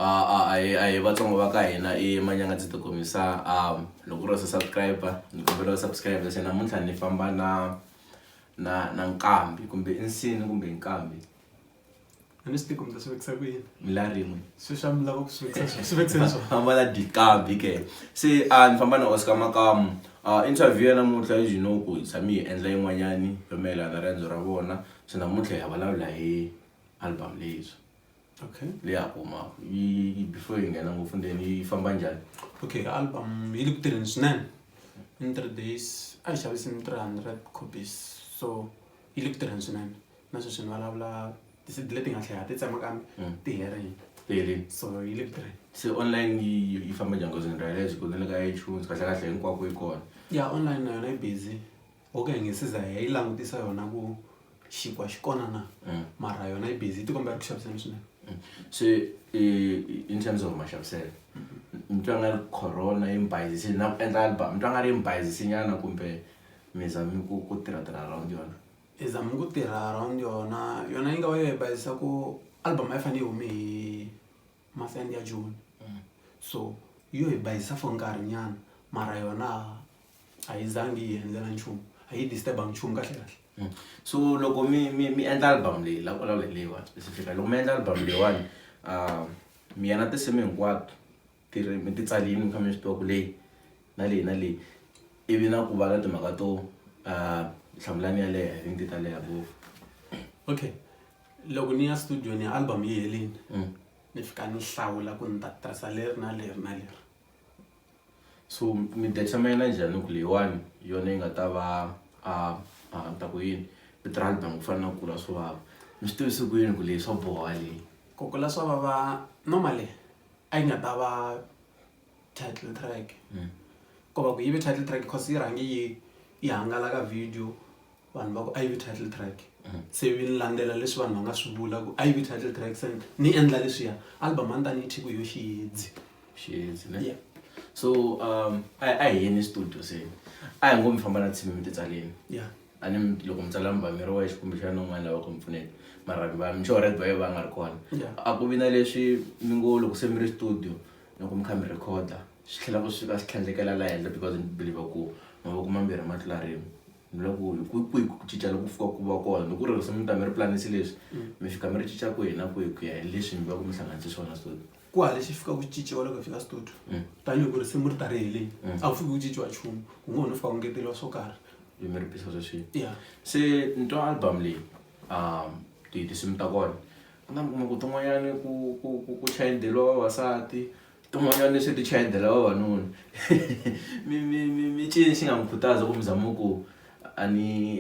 A hi Vatsongo va ka hina i Manyangatsi tikomisa. Loko u ri se subscribe, ni kombela u subscribe. Se namuntlha ni famba na nkambi kumbe i nsini kumbe nkambi. A ni swi tivi ku mi ta swi vekisa ku yini. Mi la rin'we. Sweswi a mi lava ku swi vekisa swi vekiseni swona. Famba na dikambi ke. Se a ni famba na Oscar Makamu. Interview ya namuntlha, as you know ku hi tshame hi endla yin'wanyani yo mayelana na riendzo ra vona. Se namuntlha hi ya vulavula hi album leyintshwa. Leyi ha ku humaka. Yi before hi nghena ngopfu ndzeni, yi famba njhani? Okay, album yi le ku tirheni swinene. In 3 days a hi xavisini 300 copies, so yi le ku tirheni swinene. Na sweswi ni vulavula, ti-CD leti nga tlhela ti tsema kambe ti herini. Ti herini. So yi le ku tirheni. Se online yi famba njhani? Because ni realize ku na le ka iTunes, kahle kahle hinkwako yi kona. Ya, online na yona yi busy. Okay, hi nge se za hi yi langutisa yona ku xinkwa xi kona na, mara yona yi busy, yi tikomba yi ri ku xaviseni swinene. Se in terms of maxaviselo, mi twa nga ri corona yi mi bayizisile na ku endla album? Mi twa nga ri yi mi bayizise nyana kumbe mi zame ku tirha tirha around yona? Hi zame ku tirha around yona. Yona yi nga va yo hi bayizisa ku album a yi fanele yi hume hi month end ya June, so yo hi bayizisa for nkarhi nyana, mara yona a yi zangi yi endlela nchumu, a yi disturb-angi nchumu kahle kahle. So loko mi endla album leyi, la ku vulavula hi leyiwani specifically, loko mi endla album leyiwani, mi ya na tinsimu hinkwato ti ri mi ti tsalini, mi kha mi swi tiva ku leyi na leyi na leyi, ivi na ku va na timhaka to hlamulani yaleyo, I think ti ta leha ngopfu. Okay, loko ni ya studio ni album yi helini, ni fika ni hlawula ku ni ta tirhisa leri na leri na leri. So mi determine njhani ku leyiwani yona yi nga ta va a ni ta ku yini, vito ra album, ku fana na Kula Swo Vava, mi swi tivise ku yini ku leyi swa boha leyi? Ku Kula Swa Vava normally a yi nga ta va title track. Ko va ku yi ve title track cause yi rhange yi hangalaka video, vanhu va ku a yi vi title track. Se vi ni landzela leswi vanhu va nga swi vula ku a yi vi title track, se ni endla leswiya. Album a ni ta ni yi thyi ku yo Xiyedzi. Xiyedzi ne? Yeah. So a hi yeni studio. Se a hi ngo mi famba na tinsimu mi ti tsaleni. A ni loko mi tsala mi va mi ri wexe kumbexana un'wana lava ku mi pfuneta, mara va mi sure va va nga ri kona? Yeah. A ku vi na leswi mi ngo loko se mi ri studio, loko mi kha mi recorda, swi tlhela ku swi fika swi tlhandlekela la henhla? Because ni believe ku mavoko mambirhi ma tlula rin'we. Ni vula ku hi kwihi ku cinca loku fika ku va kona loko ku ri risimu mi ta mi ri planise leswi, mi fika mi ri cinca kwihi na kwihi ku ya hi leswi mi va ku mi hlanganise swona studio? Ku hala lexi fika ku cinciwa loko hi fika studio, tanihi ku risimu ri ta ri helini, a ku fiki ku cinciwa nchumu, ku ngo ho no fika ku ngeteriwa swo karhi. Mi ri bisa sweswiya. Yeah. Se ni twa album leyi, tinsimu ta kona ku na mi kuma ku tin'wanyani ku chayideliwa vavasati, tin'wanyani se ti chayidela vavanuna. Mi cini xi nga mi khutaza ku mi zama ku a ni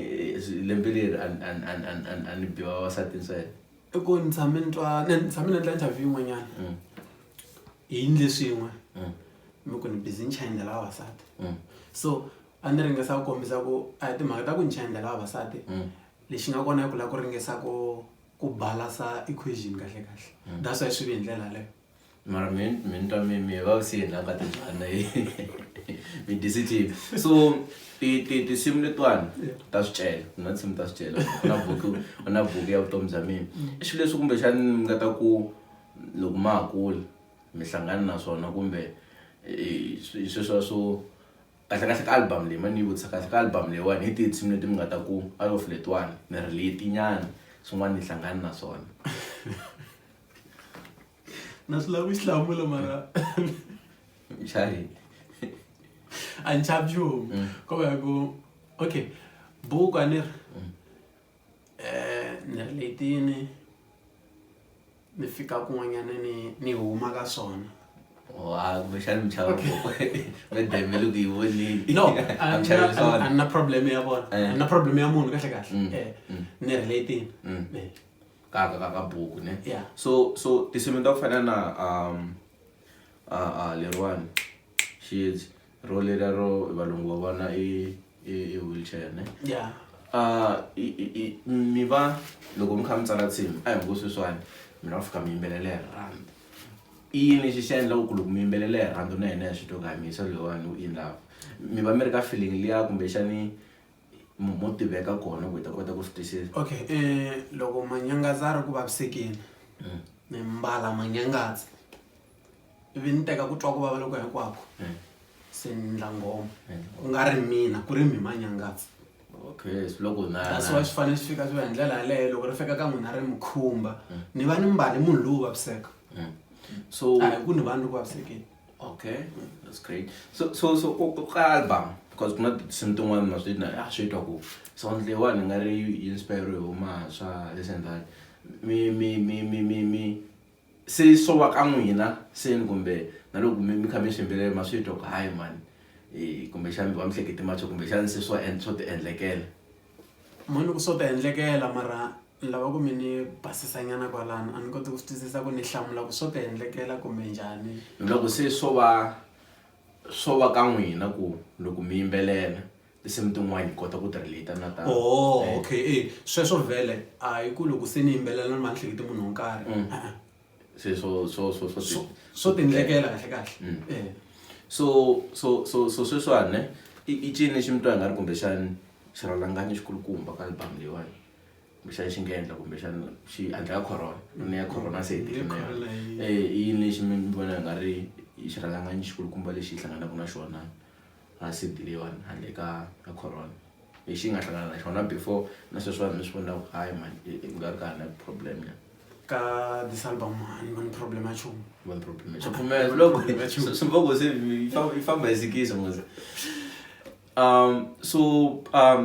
lembe leri a ni biwa vavasati ntsena? I ku ni tshame ni twa, ni tshame ni endla interview yin'wanyana, hi yindle swin'we, mi ku ni busy ni chayindela vavasati. So a ni ringesa ku kombisa ku a hi timhaka ta ku ni chayindela vavasati. Lexi nga kona i ku lava ku ringesa ku balance equation kahle kahle. That's why swi vi hi ndlela yaleyo. Mara mi ni twa mi vavisile la ka timbyana, mi dyise team. So ti ti tinsimu letiwani ta swicelwa, ku na tinsimu ta swicelwa, ku na buku ya vutomi bya mina. I swilo leswi kumbexani mi nga ta ku loko ma ha kula mi hlangana na swona, kumbe i sweswiya swo kahle kahle ka album leyi? Ma ni yi vutisa kahle, ka album leyiwani hi tihi tinsimu leti mi nga ta ku out of letiwani ni relate nyana, swin'wana ni hlangani na swona? Na swi lava ku xi hlamula, mara Chavi. A ni chavi nchumu. Ko va ku okay, buku a ni ri ni relate-ini, ni fika kun'wanyana ni huma ka swona. Wa kumbexani mi chava buku medeme loko yi vonile? No. A mi chavi swona? A ni na problem ya vona. A ni na problem ya munhu kahle kahle. Ni relate-ini. Ka buku ne? Yeah. So tinsimu ta ku fana na leriwani Xiyedzi, ro leriya ro valungu va vona i wheelchair ne? Yeah. Mi va loko mi kha mi tsala nsimu, a hi ngo sweswiwani mi lava fika mi yimbelela hi rirhandzu, i yini lexi xi endlaku ku loko mi yimbelela hi rirhandzu na hina hi swi twa ku hamisa loyiwani u in love? Mi va mi ri ka feeling liya kumbexani mo tiveka kona ku hi ta kota ku swi twisisa? Okay, loko manyangaza a ri ku vavisekeni, ni mbala manyangaza. Ivi ni teka ku twa ku vava loko hinkwako se ni ndla nghoma ku nga ri mina ku ri mi manyangatsi. Okay, so loko na That's why swi fanele swi fika swi va hi ndlela yaleyo. Loko ri fika ka n'wina ri mi khumba, ni va ni mbali munhu lowu vaviseka. So a hi ku ni va ni ri ku vavisekeni. Okay, that's great. So ka album, because ku na tinsimu tin'wana na swi na a swi twa ku sound leyiwani nga ri yi inspire hi huma swa this and that. Mi se swo va ka n'wina se ni kumbe na loko mi kha mi swi yimbelela ma swi twa ku hayi man, kumbexani va mi hlekete macho, kumbexani se swo ti endlekela. Mani ku swo ti endlekela, mara ni lava ku mi ni basisanyana kwalano, a ni koti ku swi twisisa ku ni hlamula ku swo ti endlekela kumbe njhani. Loko se swo va ka n'wina ku loko mi yimbelela tinsimu tin'wani hi kota ku ti relate na ta. Oh, okay, sweswo vhele a hi ku loko se ni yimbelela ni va ni hlekete munhu wo karhi. E-e. Se swo Swo ti endlekela kahle kahle. So sweswiwani ne i cini lexi mi twa nga ri kumbexani xirhalanganyi xikulukumba ka album leyiwani, kumbexani xi nga endla kumbexani xi handle ka corona ni ya corona se hi Ni na yona. Corona yi- I yini lexi mi vona nga ri i xirhalanganyi xikulukumba lexi hi hlanganaka na xona a CD leyiwani handle ka corona, lexi hi nga hlangana na xona before na sweswiwani mi swi vona ku hayi man, i nga ri ka ha na problem ya? Ka this album a ni voni problem ya nchumu. Voni problem ya nchumu. Pfumela, loko swi loko se yi famba hi sikisi mos. So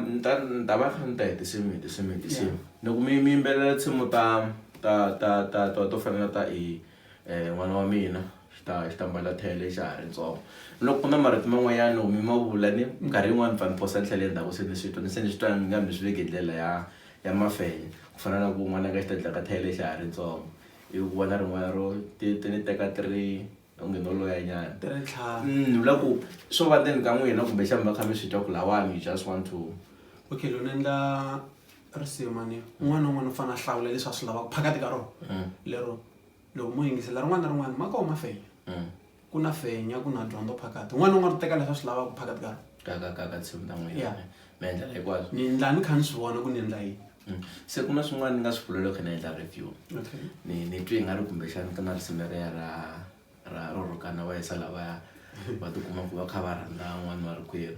ni ta va kha ni ta hi tinsimu hi tinsimu hi tinsimu. Loko mi yimbelela tinsimu ta ta ta ta ta to fana na ta i n'wana wa mina xi ta mbala thele xa ha ri ntsongo, loko ku na marito man'wanyana loko mi ma vula ni minkarhi yin'wani ni pfa ni posa ni tlhela endzhaku se ni swi twa ni se ni swi twa ni nga mi swi veki hi ndlela ya mafenya, ku fana na ku n'wana ka xi ta dlaka thele xa ha ri ntsongo, ivi ku va na rin'wana ro ti ni teka ti ri onge no loyanyana. Ti ri ntlhanu. Ni vula ku swo va ndzeni ka n'wina kumbexana mi va kha mi swi twa ku lawani you just want to. Okay, loko ni endla risimu ni un'wana na un'wana u fanele a hlawula leswi a swi lavaka phakati ka rona. Lero loko mo yingisela rin'wana na rin'wana ma kona mafenya. Ku na fenya, ku na dyondzo phakati, un'wana na un'wana u teka leswi a swi lavaka phakati ka rona. Ka tinsimu ta n'wina mi endlela hinkwaswo. Ni endla ni kha ni swi vona ku ni endla yini. Se ku na swin'wana ni nga swi vula loko ni endla review. Ni twe i nga ri kumbexani ku na risimu leriya ra ro rhukana va yisa lavaya va tikuma ku va kha va rhandza n'wana wa rikwerhu.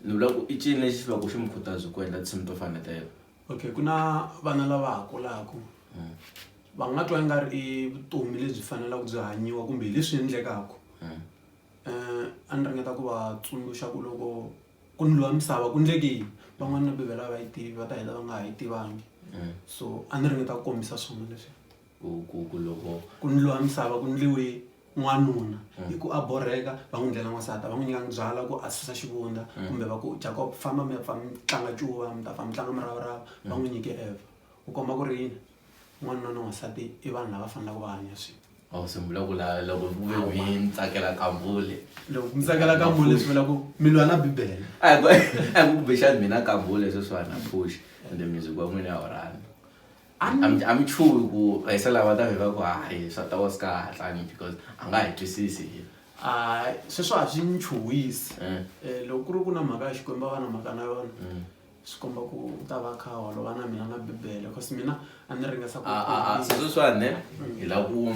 Ni vula ku i cini lexi va ku xi mi khutaza ku endla tinsimu to fana na teto? Okay, ku na vana lava ha kulaka, va nga twa i nga ri i vutomi lebyi faneleke byi hanyiwa kumbe hi leswi endlekaka. A ni ringeta ku va tsundzuxa ku loko ku ndliwa misava ku ndleke yini, van'wani na bibele a va yi tivi, va ta heta va nga ha yi tivangi. So a ni ringeta ku kombisa swona leswi Ku loko ku ndliwa misava ku ndliwe n'wanuna hi ku a borheka, va n'wi ndlela n'wansati, a va n'wi nyikanga byala ku a susa xivundza, kumbe va ku Jacob famba mi ya pfa mi tlanga ncuva, mi ta pfa mi tlanga muravarava, va n'wi nyike Eva. Ku komba ku ri yini, n'wanuna na n'wansati i vanhu lava faneleke va hanya swin'we. Oh, se mi vula ku la loko ku ve mi tsakela kambule. Loko mi tsakela kambule swi vula ku mi lwa na bibele. A hi ku kumbexani mina kambule sweswiwani na push and the music wa n'wina ya wu rhandza. A mi chuhi ku vahisa lava ta vhe va ku hayi swa ta wa swi ka hatlangi because a nga hi twisisi. A sweswo a swi ni chuhisi. Loko ku ri ku na mhaka ya Xikwembu a va na mhaka na yona. Swi komba ku u ta va kha holova na mina na bibele, cause mina a ni ringesa ku Se sweswiwani ne hi lava ku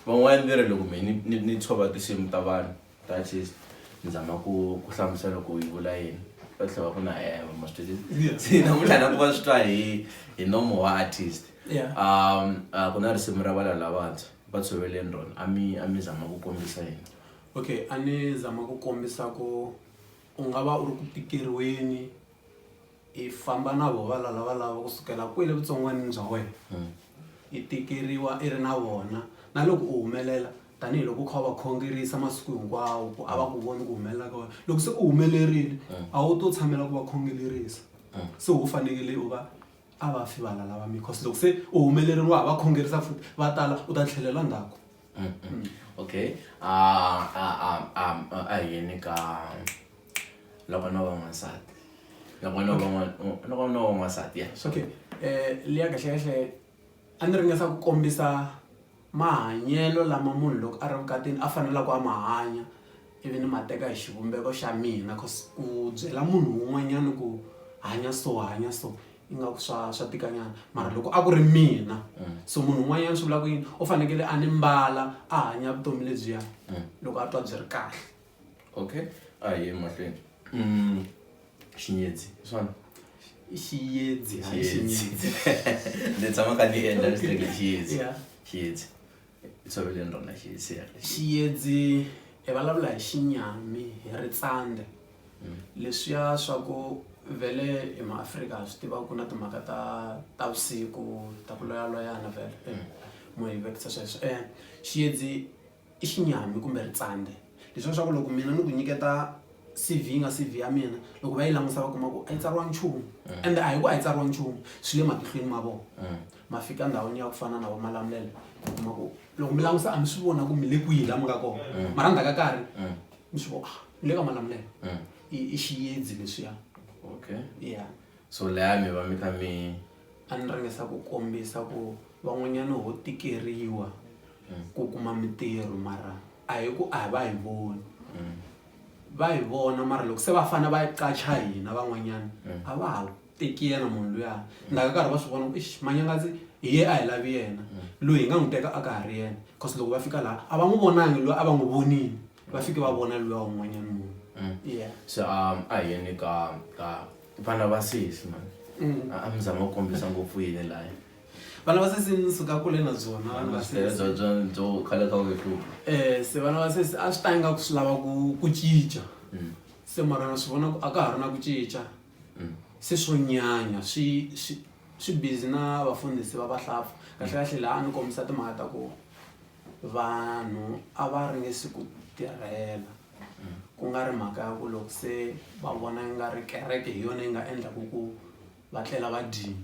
van'wani ve ri loko me ni tshova tinsimu ta vanhu ta artist, ni zama ku hlamusela ku yi vula yini, va tlhela va ku na hemba, ma swi twisisa. Se namuntlha na ku va swi twa hi nomo wa artist. Ku na risimu ra valala lavantshwa va tshoveleni rona, a mi zama ku kombisa yini? Okay, a ni zama ku kombisa ku u nga va u ri ku tikeriweni, i famba na vo valala valava kusukela kwele vutsongwanini bya wena, i tikeriwa i ri na vona, na loko u humelela tanihiloko u kha u va khongerisa masiku hinkwawo ku a va ku voni ku humelela ka wena, loko se u humelerile a wu to tshamela ku va khongelerisa, se u fanekele u va a va fi valala va mina, cause loko se u humelerile wa ha va khongerisa futhi va tala, u ta tlhelela ndzhaku. Okay, a hi yeni ka loko no va n'wansati, loko no va n'wansati ya. Okay, liya kahle kahle a ni ringesa ku kombisa mahanyelo lama munhu loko a ri vukatini a faneleke a ma hanya, ivi ni ma teka hi xivumbeko xa mina, cause ku byela munhu un'wanyana ku hanya so hanya so. Ingaku swa tikanyana mara loko a ku ri mina so munhu un'wanyana swi vula ku yini u fanekele a ni mbala a hanya vutomi lebyiya loko a twa byi ri kahle. Okay, a hi emahlweni. Xinyedzi swona? I xiyedzi, hayi xinyedzi. Ndzi tshama kha ni endla mistake. Xiyedzi. Xiyedzi i tshoveleni rona xiyedzi ya. Xiyedzi hi vulavula hi xinyami, hi ritsande leswiya swa ku vhele hi maAfrika ha swi tiva ku na timhaka ta vusiku ta ku loyaloyana vhele mo hi vekisa sweswo. Xiyedzi i xinyami kumbe ritsande leswiya swa ku loko mina ni ku nyiketa CV yi nga CV ya mina, loko va yi langusa va kuma ku a yi tsariwa nchumu, ende a hi ku a yi tsariwa nchumu, swi le matihlweni ma vona. Ma fika ndhawini ya ku fana na vo Malamulele, u kuma ku loko mi langusa a mi swi vona ku mi le kwihi la mi nga kona, mara ndzhaku ka nkarhi mi swi vona, ah, mi le ka Malamulele. I xiyedzi leswiya. Okay. Yeah. So laya mi va mi kha mi A ni ringesa ku kombisa ku van'wanyana ho tikeriwa ku kuma mintirho, mara a hi ku a va hi voni, va hi vona, mara loko se va fane va qacha hina van'wanyana a va ha teki yena munhu luya. Ndzhaku ka nkarhi va swi vona ku ixi Manyangatsi hi ye a hi lavi yena loyi, hi nga n'wi teka a ka ha ri yena, cause loko va fika laha a va n'wi vonangi loyi a va n'wi vonile, va fike va vona luya un'wanyana munhu. Yeah. So a hi yeni ka vana va sesi man. A mi zama ku kombisa ngopfu yini laya? Vana va sesi ni suka kule na byona vana va sesi. Byo khale ka ku hlupha. Se vana va sesi a swi ta ingaku swi lava ku cinca, se mara na swi vona ku a ka ha ri na ku cinca, se swo nyanya swi busy na vafundhisi va vahlapfa. Kahle kahle laha a ni kombisa timhaka ta ku vanhu a va ringesi ku tirhela, ku nga ri mhaka ya ku loko se va vona nga ri kereke hi yona yi nga endlaku ku va tlela va dyini,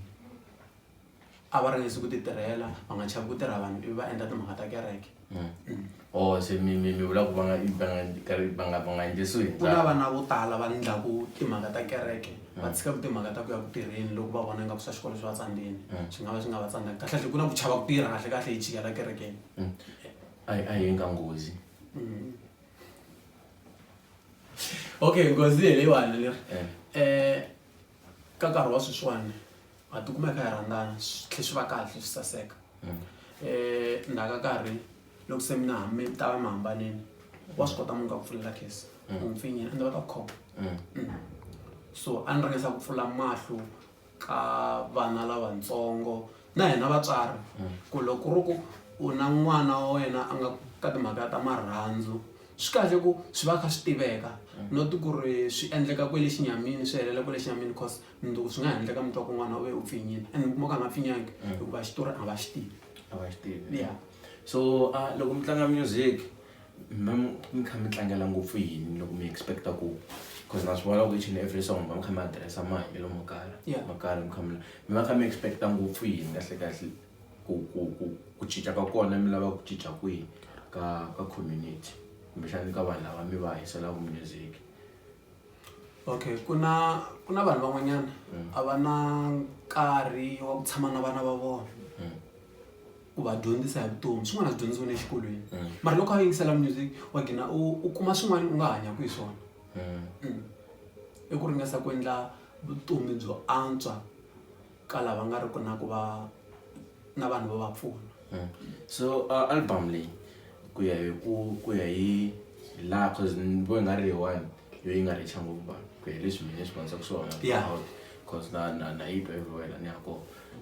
a va ringesi ku ti tirhela, va nga chavi ku tirha vanhu ivi va endla timhaka ta kereke. Oh, se mi vula ku va nga endlisiwi hi Ku na vana vo tala va endlaku timhaka ta kereke, va tshikaku timhaka ta ku ya ku tirheni loko va vona ingaku swa xikolo swi va tsandzeni. Swi nga va swi nga va tsandzanga kahle kahle, ku na ku chava ku tirha kahle kahle hi jikela kerekeni. A hi nga nghozi. Okay, nghozi hi leyiwani leri ka nkarhi wa sweswiwani ha tikuma hi kha hi rhandzana, swi tlhe swi va kahle, swi saseka. Ndzhaku ka nkarhi loko se mina mi ta va mi hambanile, wa swi kota munhu ka ku pfulela case u n'wi pfinyile ende va ta ku khoma. So a ni ringesa ku pfula mahlo ka vana lavatsongo na hina vatswari ku loko ku ri ku u na n'wana wa wena a nga ka timhaka ta marhandzu, swi kahle ku swi va kha swi tiveka, not ku ri swi endleka kwele xinyamini swi helela kwele xinyamini, cause mundzuku swi nga ha endleka mi twa ku n'wana wa wena u pfinyile and mi kuma ku a nga pfinyangi hikuva xitori a va xi tivi. A va xi tivi. Yeah. So loko mi tlanga music mi kha mi tlangela ngopfu yini loko mi expecta ku, cause na swi vona ku each and every song va mi kha mi addressa mahanyelo mo karhi mo karhi, mi va kha mi expecta ngopfu yini kahle kahle ku cinca ka kona, mi lava ku cinca kwihi ka community kumbexani ka vanhu lava mi va hiselaka music? Okay, ku na vanhu van'wanyana a va na nkarhi wa ku tshama na vana va vona ku va dyondzisa hi vutomi. Swin'wana a swi dyondzisiwi na exikolweni, mara loko a yingisela music wa gina u kuma swin'wana u nga hanyaka hi swona. I ku ringesa ku endla vutomi byo antswa ka lava nga ri ku na ku va na vanhu vo va pfuna. So album leyi ku ya hi laha, cause ni vo nga ri hi one yo yi nga reacha ngopfu vanhu ku ya hi leswi mina swi vonisaka swona, cause na yi twa everywhere la ni ya kona,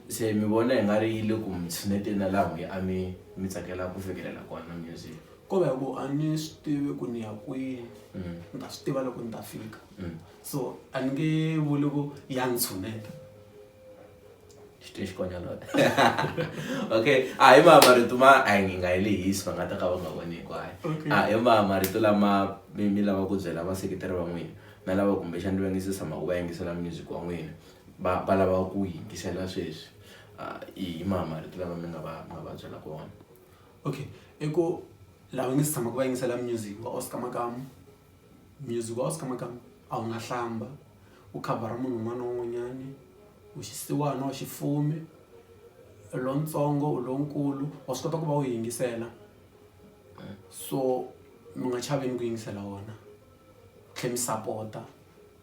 se mi vona hi nga ri yi le ku mi tshineteni na laha n'wi a mi tsakela ku fikelela kona music? Ko va hi ku a ni swi tivi ku ni ya kwini, ni ta swi tiva loko ni ta fika, so a ni nge vuli ku ya ni tshuneta. Xitwe xikonyalota. Okay, a hi ma marito ma a hi nga yi lehisi, va nga ta ka va nga voni hinkwayo. A hi ma marito lama mi lava ku byela vaseketeri va n'wina na lava kumbexani va nge se tshama ku va yingisela music wa n'wina, va lava ku yingisela sweswi, hi ma marito lama mi nga va byelaka wona? Okay, i ku lava nge se tshamaka va yingisela music wa Oscar Makamu, music wa Oscar Makamu a wu nga hlamba u khavhara munhu un'wana na un'wanyani, u xisiwana, wa xifumi, lontsongo, u lonkulu, wa swi kota ku va u yingisela, so mi nga chaveni ku yingisela wona, tlhe mi sapota,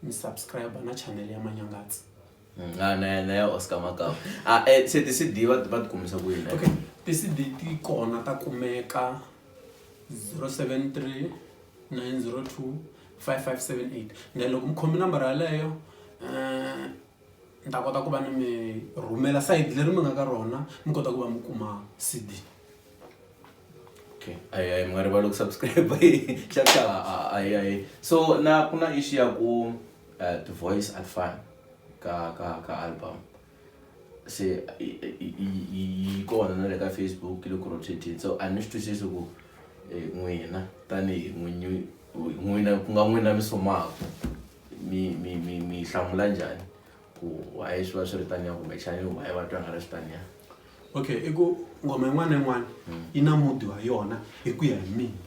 mi subscribe na channel ya Manyangatsi. Ah, na ya Oscar Makamu. Ah, se ti-CD va ti kumisa ku yini? Okay, ti-CD ti kona, ta kumeka 073 902 5578. Then loko mi khomi nambara yaleyo, ni ta kota ku va ni mi rhumela sayiti leri mi nga ka rona, mi kota ku va mi kuma CD. Okay, ayi ayi, mi nga rivali ku subscribe xa ayi ayi. So na ku na issue ya ku ti-voice a ti fani ka album, se yi kona na le ka Facebook yi le ku rotate, so a ni swi twisisi ku n'wina tanihi n'winyi, n'wina ku nga n'wina mi sumaka, mi hlamula njhani ku why swi va swi ri taniya, kumbexani why va twa nga ri swi taniya? Okay, i ku ngoma yin'wana na yin'wana yi na mudi wa yona. Hi ku ya hi mina,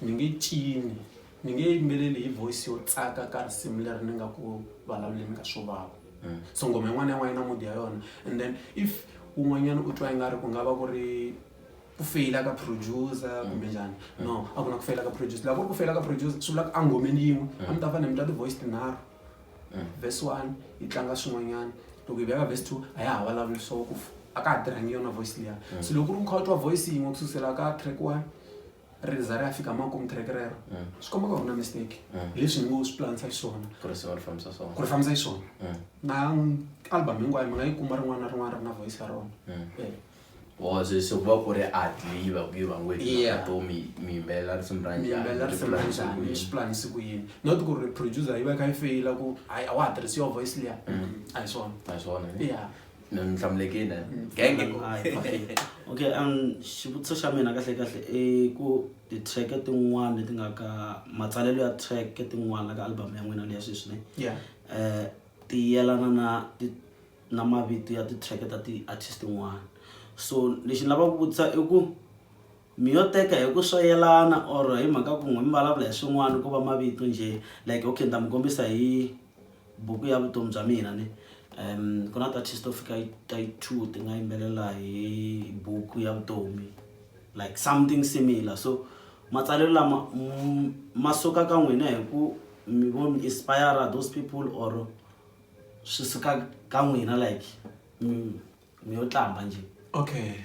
ni nge cini, ni nge yimbeleli hi voice yo tsaka ka risimu leri ni nga ku vulavuleni ka swo vava. So ngoma yin'wana na yin'wana yi na mudi ya yona, and then if wun'wanyana u twa ingari ku nga va ku ri ku feyila ka producer kumbe njhani, no, a ku na ku feyila ka producer. Loko ku ri ku feyila ka producer, swi vula ku engomeni yin'we a mi ta fanele mi twa ti-voice tinharhu. Verse 1 yi tlanga swin'wanyana, loko hi vuya ka verse 2 a ya ha vulavuli, so ku a ka ha tirhangi yona voice liya. So loko ku ri u kha u twa voice yin'we ku susela ka track 1 ri za ri ya fika makumu track rero, swi komba ku a ku na mistake. Hi leswi ni ngo swi planisa xiswona. Ku risimu ri fambisa swona. Ku ri fambisa xiswona. Na album hinkwayo mi nga yi kuma, rin'wana na rin'wana ri na voice ya rona. Oh, se ku va ku ri art leyi va ku yi vangiwe to mi yimbelela risimu ra Mi yimbelela njhani, risimu ra ri planisa ku njhani, yini. Swi planisi ku yini, not ku ri producer yi va yi kha yi feyila ku hayi, a wa ha tirhisi yo voice liya, a hi swona. A hi swona ne? Yeah. Ni hlamulekile genge. Hayi, okay, xivutiso xa mina kahle kahle i ku ti-track tin'wana leti nga ka matsalelo ya track tin'wana la ka album ya n'wina leya sweswi ne, ti yelana na mavito ya ti-track ta ti-artist tin'wana. So lexi ni lavaka ku vutisa i ku mi yo teka hi ku swa yelana or hi mhaka ku n'we mi vulavula hi swin'wana ku va mavito njhe? Like, okay, ni ta mi kombisa hi buku ya vutomi bya mina ni ku na ti-artist to fika ta yi two ti nga yimbelela hi buku ya vutomi, like something similar. So matsalelo lama ma suka ka n'wina hi ku mi vo mi inspire those people or swi suka ka n'wina, like mi yo tlamba njhe? Okay,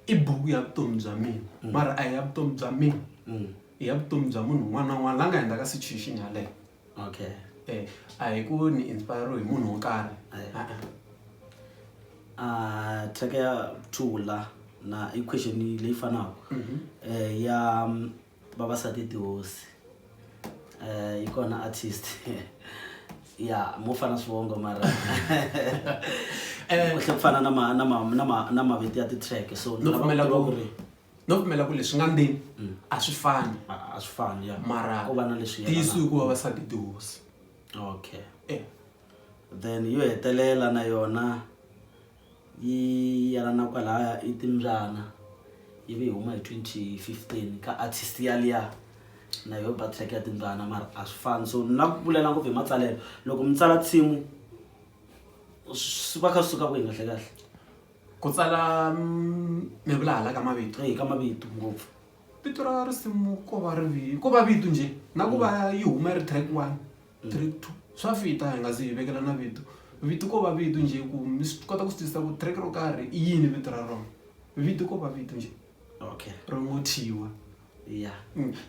i buku ya vutomi bya mina, mara a hi ya vutomi bya mina, i ya vutomi bya munhu un'wana na un'wana la nga hundza ka situation yaleyo. A hi ku ni inspire hi munhu wo karhi. A-a. Track ya two la na i question leyi fanaka ya vavasati tihosi, yi kona artist ya mo fana swivongo, mara ku tlhe ku fana na mavito ya ti-track, so No ni lava ku pfumela tiva ku ku ri no pfumela ku leswi nga ndzeni a swi fani. A swi fani ya. Mara ko va na leswi ntiyiso yelanaka. I ku vavasati tihosi. Then yo hetelela na yona yi yelana kwalaya i timbyana, yi vi huma hi 2015 ka artist yaliya, na yo ba track ya timbyana, mara a swi fani. So ni lava ku vulela ngopfu hi matsalelo, loko mi tsala nsimu swi va kha swi suka kwihi kahle kahle? Ku tsala, mi vula hala ka mavito? E, ka mavito ngopfu. Vito ra risimu ko va ri ko va vito njhe, na ku va yi huma yi ri track 1, track 2, swa fita hi nga zi hi vekela na vito. Vito ko va vito njhe, ku mi swi kota ku swi twisisa ku track ro karhi i yini vito ra rona. Vito ko va vito njhe. Ri ngo thyiwa.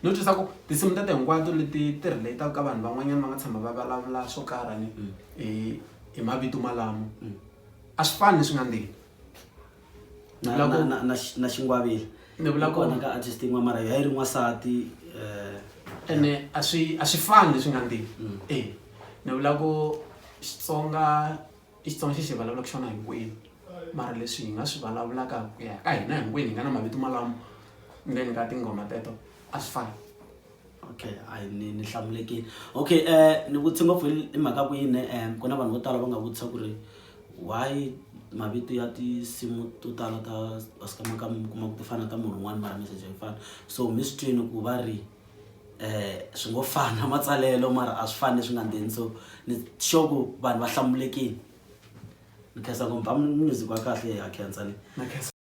No twisisa ku tinsimu tete hinkwato leti ti relate ka vanhu van'wanyana va nga tshama va vulavula swo karhi ni hi mavito malamo, a swi fani leswi nga ndzeni. Na xingwavila. Ni vula ku kona ka artist yin'wana, mara yi ri n'wansati. Ene a swi fani leswi nga ndzeni. Ni vula ku Xitsonga i Xitsonga xexi hi vulavulaka xona hinkwenu, mara leswi hi nga swi vulavulaka ku ya ka hina hinkwenu hi nga na mavito malamo ndzeni ka tinghoma teto a swi fani. Okay, a ni hlamulekile. Okay, ni vutise ngopfu hi mhaka ku yini, ku na vanhu vo tala va nga vutisa ku ri why mavito ya tinsimu to tala ta Oscar Makamu mi kuma ku ti fana ta munhu un'wana, mara message a yi fani. So mi swi twini ku va ri swi ngo fana matsalelo, mara a swi fani leswi nga ndzeni. So ni sure ku vanhu va hlamulekile. Ni khensa ngopfu, music wa kahle, ha khensa ni. Na khensa.